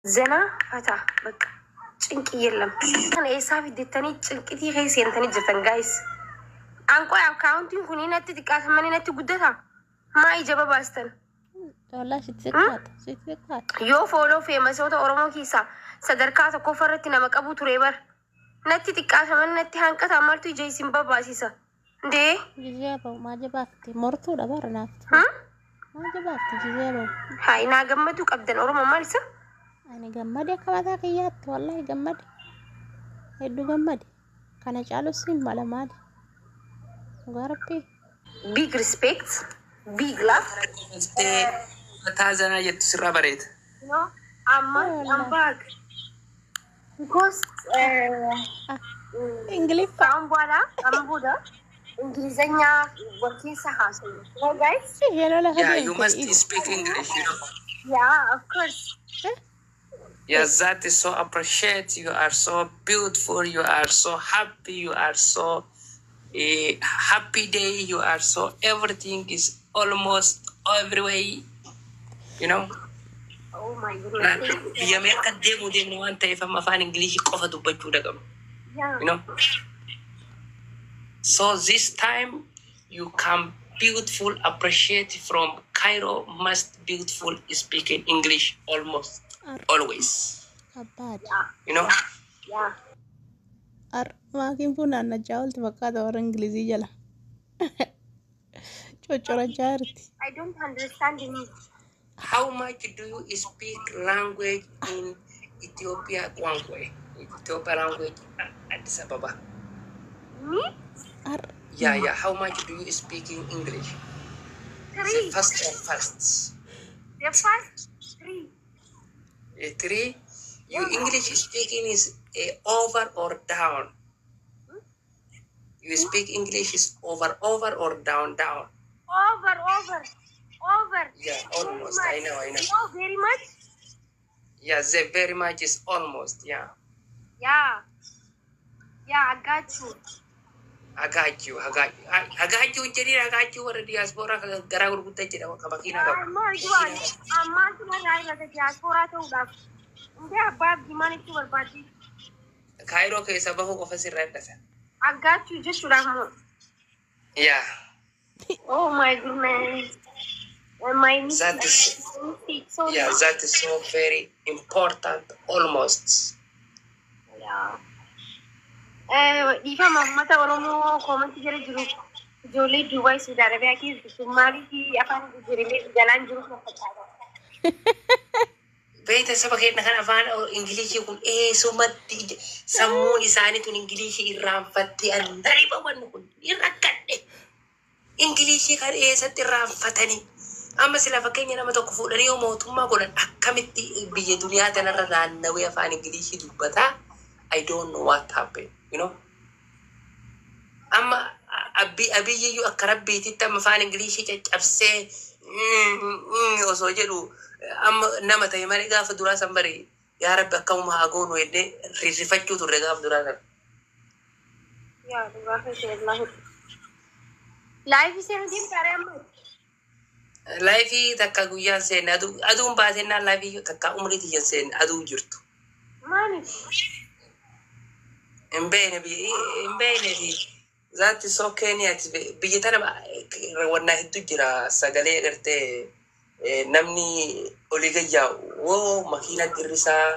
ዘና ፈታ በቃ ጭንቅ የለም። Eessaa fiddettanii cinqitii keessa seentanii jirtan, guys? Anqoy akkaawuntiin kun natti xiqqaatamanii natti guddata. Maa ija babaastan? Wallaahi sitti xiqqaata. Sitti xiqqaata. Yoo follow famousoota Oromoo keessaa sadarkaa tokkoffaa irratti nama qabu ture bar. Natti xiqqaataman, natti hanqata, maaltu ija isin babaasisa? Ndee? Gizee bahu maa jabaafte? Mortuudha bara naafte. Maa jabaafte gizee bahu? Hayi, naa gammaduu qabdan Oromoo, maal isa? Ani gammade akka mataa kiyyaatti, wallaahi gammade. Hedduu gammade. Kana caalus hin mala maali? Dhugaa Rabbii. Big respect, big love. Kofaltee mataa zanaa jettu sirraa bareeda. No, I'm back. Because Ingiliffa. ከአሁን በኋላ አሁን booda እንግሊዘኛ ወኬሳ haasa'u. No, guys? Isheen lafa Yeah, you must deemte. speak English. Yeah, of course. Yeah, that is so appreciate. You are so beautiful. You are so happy. You are so happy day. You are so everything is almost every way. You know. Oh my goodness. Biyya Ameerikaa deemuu deemnu waan ta'eef amma afaan Ingilishii qofa dubbachuu dhaqabna. So this time you can beautiful appreciate from Cairo, must beautiful speaking English almost always. Abbaad. You know? Yeah. Ar maakiin funaannachaa oolti fakkaata warra Ingilizii jala. Coccorachaa jirti. I don't understand me. How much do you speak language in Ethiopia language? Ethiopia language, Addis Ababa. Me? Ar Yeah. How much do you speak in English? The Three. first of first. The first three. Three. You English speaking is over or down? You speak English is over, over or down, down? Over, over, over. Yeah, almost. I know, I know. No, very much. Yeah, the very much is almost. Yeah. Yeah, I got you. I got you. I got you. I got you. Jedhi, I got you. Warra diaspora garaa gurguddaa jedhama qaba makiinaa qaba. Ammaa du'aan ammaatu narraa irra diyaaspooraa ta'uudhaaf. Indee abbaa abdii maal itti barbaadde? Kaayiroo keessa bahuu qofa sirraa hidhata. Aggaachuu jechuudhaaf moo? Yeah. Oh my goodness. My That is mistake. Sorry. Yeah, that is so very important almost. Yeah. Dhiifama uummata Oromoo commentii jala jiru, ijoollee Dubaay, Saudi Arabiyaa keessa jirtu, maaliif afaan jijjiiramee jalaan jiru kana fakkaata? Beekta, saba keenya kan afaan Ingilishii kun eessumatti sammuun isaanii tun Ingilishii irraanfattee andariba wanni kun ni rakkadhe. Ingilishii kan eessatti irraanfatanii amma sila fakkeenya nama tokko fuudhanii yoo mootummaa godhan akkamitti biyya duniyaa tanarra naannawee afaan Ingilishii dubbataa? I don't know what happened. Amma abiyyiyyuu akka rabbiititti amma afaan Ingilishii caccabsee osoo jedhu amma nama ta'e malee gaafa duraa san bare yaa rabbi akkamuma haa goonu jennee rirrifachuu turre gaafa duraa san. Yaa dhugaa keessa wallaahi. Liveii seenuu deemtaare amma? Liveii takka guyyaan seenne, aduu aduun baatennaan liveii takka umrii tiyyan seenne, aduu jirtu. Maaliif? Hin beekne, biyya hin beekne fi zaatti soo Keeniyaati biyya tana wannaa hedduu jira, sagalee agartee namni olii gayyaa'u woo makiina girrisaa,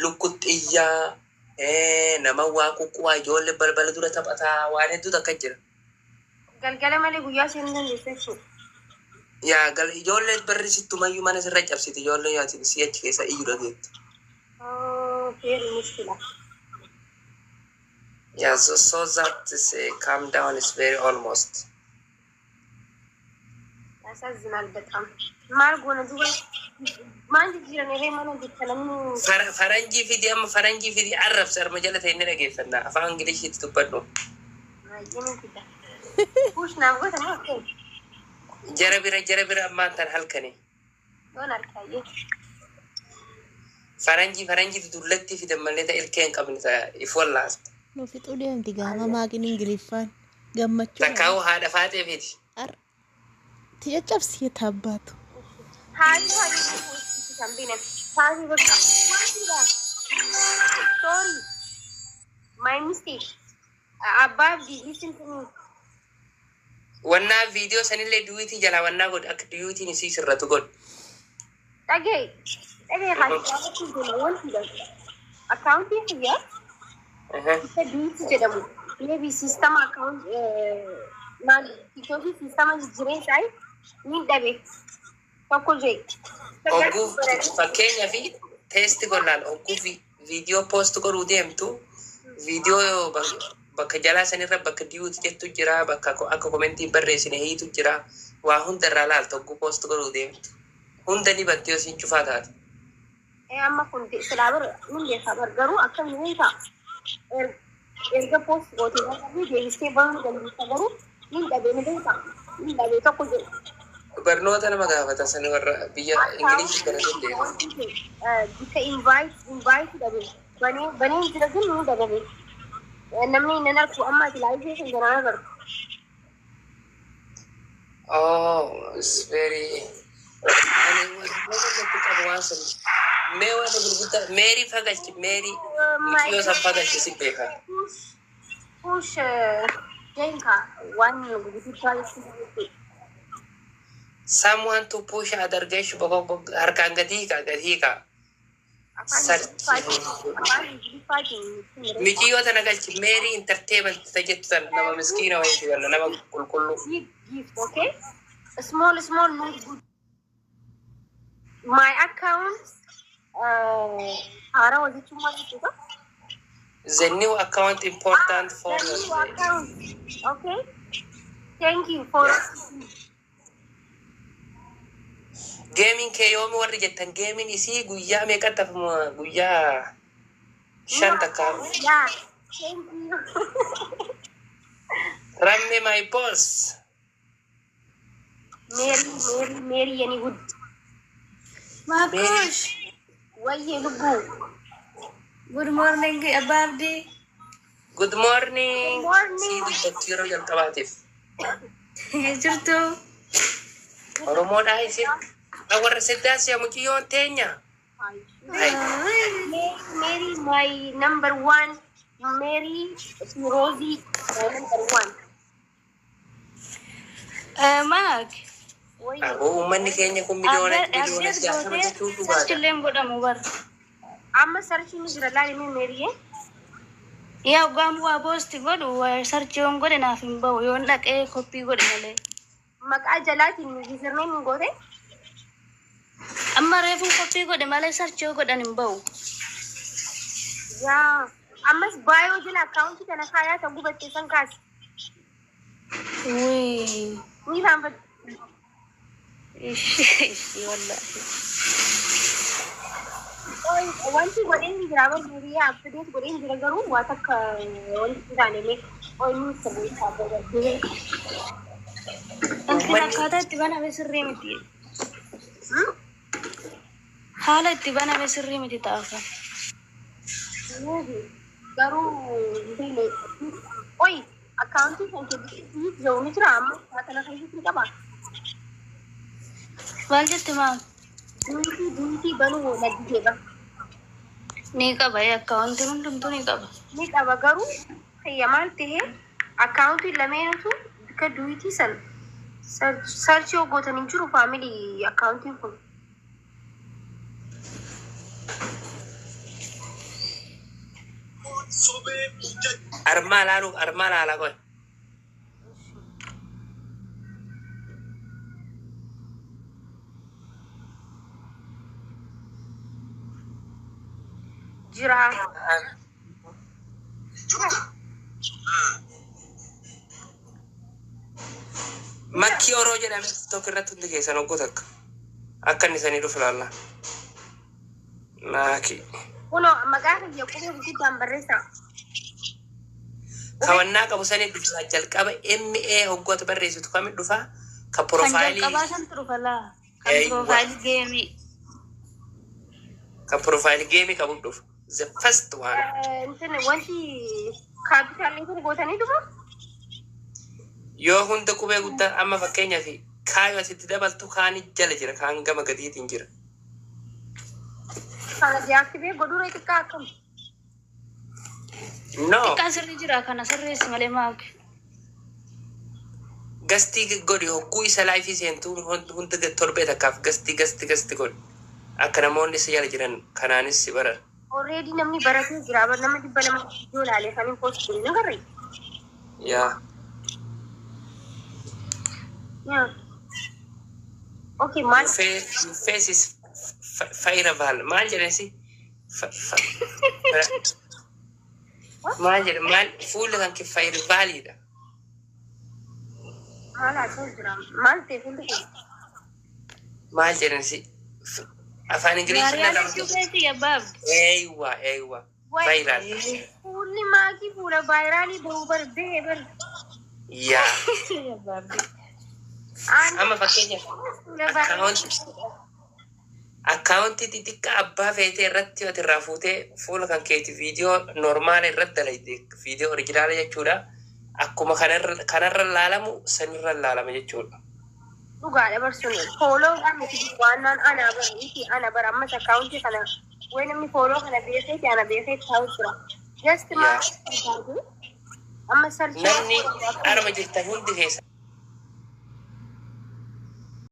lukkutti iyyaa, nama waa quqquwaa, ijoollee balbala dura taphataa, waan hedduutu akka jira. Galgala malee guyyaa seenuu dandeessa jechuudha. Yaa gal ijoollee barri sittumayyuu mana sirra cabsiti, ijoollee yaatin si achi keessa iyyuu dhageettu. Feeri mushkila. Yeah, so that is calm down is very almost. ያሳዝናል በጣም። Maal goona duuba, maal jijjiiran irree mana jecha namni. Faranjii fidi, amma faranjii fidi, arrabsa arma jala ta'e inni dhageeffanna, afaan Ingiliishiitti dubbadhu. Baay'ee fida. Push naaf goota moo akkam? Jara bira ammaan tan halkani. Yoon harkaayyee. Faranjii dullatti fidan malee ta ilkee hin qabne ta if wallaasta. Nu fixuu deemti gaama maaqiin Ingiliffaan gammachuu. Takkaa'uu haadha faaxee fidi. Ar ti caccabsii taabbaatu. Haalli haalli kan beeknan. Taasi bakka. Wantiidha. Sorry. My mistake. Abbaa Abdii, listen to me. Wannaa viidiyoo sanillee duet jalaa wannaa godhu, akka duetiin isii sirratu godhu. Dhagee. Dhagee, haati gaafachuu deema wantiidha. Akkaawuntii kiyya isa duet jedhamu. Maybe system account maal TikTokii system jijjiiree isaa ni dhabe. Tokko jee. Hogguu fakkeenya fi test godhaan, hogguu viidiyoo post godhuu deemtu, viidiyoo bakka jalaa sanirra bakka duet jettu jira, bakka akka commentiin barreessine hiitu jira. Waa hunda irraa laalta hogguu post godhuu deemtu. Hunda ni banti yoo siin cufaa taate. Amma kun silaa bar nin beekaa bar, garuu akkam ni ta'a. Erga post gootee barbaadee deebistee banuu dandeessa, garuu nin dhabe, ni beekaa. Nin dhabe tokko jedhu. Barnoota nama gaafata sani, warra biyya Ingilishii baratan deema. Bika invite dhabe. Banee banee jira ግን ni dhabe. Namni nan argu amma ati live kan ganaa agartu. Oh, it's very. Ani wanti qabu waan sun. Mee waan gurguddaa Meerii fagalchi, Meerii miqiyoo san fagalchi, si beeka. Push push jenka waan gurguddaa jechuudha. Someone to push adargesh harkaan gadi hiikaa, gadi hiikaa. Afaan Ingiliffaatiin. Miqiyyoo tana galchi, Meerii Entertainment ta jettu tana, nama miskiina wayiiti walla nama qulqulluu. Big gift, okay? Small, small, not good. My account, haarawaa jechuun maal jechuudha? The new account important for The new account, okay? Thank you for Gameiin kee yoomi warri jettan, gameiin isii guyyaa meeqatti hafama? Guyyaa 5 takka. Yeah, thank you. Ramme, my boss. Mary, Mary, Mary, yani good. Maakush, Wayyee lubbuu. Good morning, Abbaa Abdii. Good morning. Good morning. Sii dubbatti yeroo jalqabaatiif. Jirtu? Oromoodhaa isin. Warra seddaas yaa mucayyoon teenya. Hai. Mary, Mary, my number one. Mary, Rosie, my number one. Maak, Wayyee. Aboo, uummanni keenya kun miliyoona miliyoona 60 jechuu dhugaadha. Searchillee hin godhamu bar. Amma searchii ni jira, laali mee Meeriyee. Yaa, waan waa post godhu search yoon godhe naaf hin bahu, yoon dhaqee copy godhe malee. Maqaa jalaatiin username hin goote. Amma reefuun copy godhe malee search yoo godhan hin bahu. Yaa, ammas bio jala akkaawuntii kana kaayaa ta gubatte san kaasi. Wii. Ni faanfadhu. Ishi ishi wallaahi. Wanti godheen jira bar Meeriyee, update godheen jira, garuu waa takka wanti hin taane mee inni sirreessaa godhee. Wanti akkaataa itti baname sirrii miti. Haala itti baname sirrii miti ta'afa. Garuu oyi akkaawuntii kan keessatti jiru ni jira, amma kana keessatti ni qaba. Maal jette maal? Duet banuu na didee. Ni qaba, akkaawuntiin hundumtuu ni qaba. Ni qaba, garuu kiyya maal ta'ee akkaawuntii lameenutu bika duet san search yoo gootan hin jiru, family, akkaawuntiin kun. Armaa laaluuf armaa laalaa qoy. Jira. Makkii Oroo jedhame TikTok irratti hundi keessan hogguu takka. Akka inni sanii dhufu laalla. Maaki. Kunoo maqaa kiyya qubee guddaan barreessaa. Kawannaa qabu sanii dhufa jalqaba, MA hoggoota barreessitu kami dhufa? Ka Kan profile jalqabaa santu dhufa laa. Kan Eeywa. profile game. Kan profile game qabu dhufa. The first one. Intin wanti capital letter gootanii dhufa. Yoo hunda qubee guddaa, amma fakkeenyaaf kaayoo asitti dabaltu, kaani jala jira, kaan gama gadiitiin jira. Kana deactivate godhuu xiqqaa akkam? No. Xiqqaan sirrii jira kana sirreessi malee maaki. Guest godhi. Hogguu isa live seentuu hunda torbee takkaaf guest, guest, guest godhi. Akka namoonni si jala jiran kanaanis si baran. Already namni baratee jira. Bar nama 200 viidiyoo laalee kan hin post godhe ni garee. Yaa. Yaa. Okay, maal? Your face is viral. Maal jedhesi? Maal jedhe? Maal fuulli kan kee viraliidha. Maal haasa'u jira? Maal ta'e fuulli kun? Maal jedhan si? Afaan Ingiliffaa Viral nama. jechuu keetii abbaaf. Eeywa, eeywa. Viral. Fuulli maakii fuula viral bahuu bar bahee bar. Yaa. Abbaaf. Amma fakkeenyaaf Fuula viral. Account xixiqqaa abbaa feetee irratti yoo irraa fuutee fuula kan keeti viidiyoo normal irratti dalayte, viidiyoo original jechuudha. Akkuma kanarra laalamu sanirra laalama jechuudha. Dhugaadha barsuun followdhaan miti waan naan ana bara miti ana bara ammas account kana way namni follow kana beekeeti ana beekee taa'u jira. Just maal amma search Namni arma jirtan hundi keessan